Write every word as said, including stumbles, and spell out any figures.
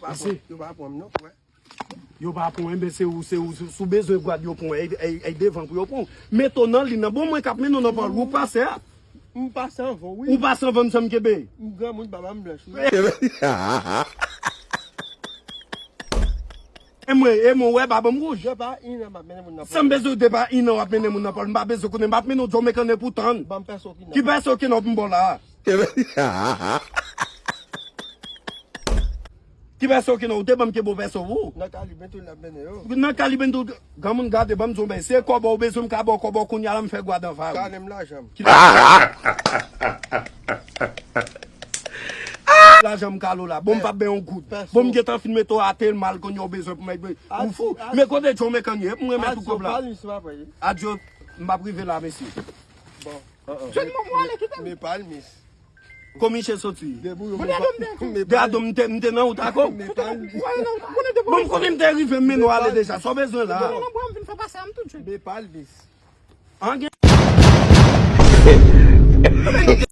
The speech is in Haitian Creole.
Pa pran, yo pa pran m non, frè. Yo pa pran, enben se ou, se ou, si w bezwen gad yo pran, e, e, e devan pou yo pran. Mete w nan liy nan. Bon, mwen k ap mennen w nan pòl, ou pase a. M pase anvan, wi. Ou pase anvan m, san m kenbe. M granmoun, baba m blanch, wi. E mwen, e mwen, wè, baba m wouj. Yo pa inan m ap mennen moun nan pòl. San m bezwen de pa inan w ap mennen moun nan pòl, m pa bezwen konnen, m ap mennen w Djòmèk anne pou tann. Ban m pèso ki nan. Ki pèso ki nan pou m ba w la a? Ki pèso ki nan, ou te ban m ke bon pèso pou ou? Nan Kalibento l ap mennen yo. Nan Kalibento, granmoun gade, ban m di w, ben, se kòbò ou bezwen, m ka ba w kòbò kounye a la, m fè gwa dan va. Kale m lajan m. Ki lajan m kale w la? Bon, m p ap bay yon goud. Bon, m gentan fin mete w atè l mal kounye a, ou bezwen pou m, ou fou. Men kote Djòmèk anne ye, m remèt ou kòb la. Adye, m p ap rive la, mesye. Bon. Jwenn mwen, mwen ale, kite m. Men palmis. Komise soti. Debou yo. Mwen de adom de. De adom, m te, m te nan wout akò. Men palmis. Bon, m konnen m te rive, m mennen w ale deja. Sa w bezwen la? Mwen nan bwa m vin fè pase a, m tout jwenn. Men palmis. An gen.